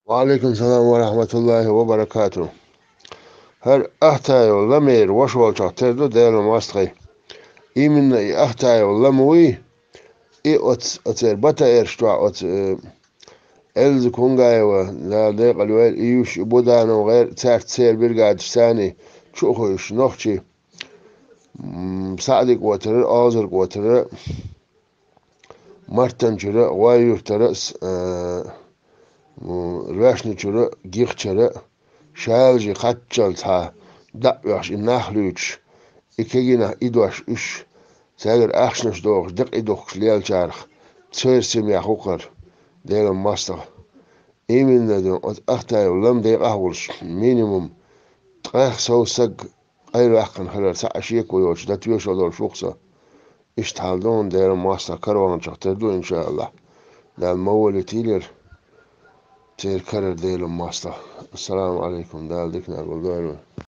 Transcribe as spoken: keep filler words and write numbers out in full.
Ва алейкум салам ва рахматуллахи ва баракату. ХӀара Ахтаев Ламера ваша волчохь тера ду Делан мостагӀий. Именно и Ахтаев Лама вуй, и оц-, оцеран Б Т Р-ш чохь оцу, э, Эльза Кунгаева, Дала декъала войла, и йиш, и Буданов гӀер-, цаьрца церан бригадаш царний чу а хуьйш нохчий, м, СаьӀди-КӀотара, Озар-КӀотара, Мартанчуьра, ГӀой-Юьртара, с-, а, м, Роьшначуьра, Гихчара, шалажий кхаччалц хьа дӀа а оьхуш и нах луьйчуш, и кегий нах, и дош уьш, цаьргара ахчанаш дохуш, декъий духкуш лелачарах, церан семья хӀокхара, Делан мостагӀа. Именно ду, оцу Ахтаев Лама декъахь а волуш, минимум ткъех сов саг къайлаваьккхина хилар, цхьа а шеко йоцуш, дан тоьшалла долуш ву-кх со. Иштта хьал ду хьуна, Делан мостагӀа караваханчохь тера ду, иншааллахӀ. Дала ма волийтийла, церан карара Делан мостагӀа. Ассаламу алейкум, Дала диканиг гулдойла вай.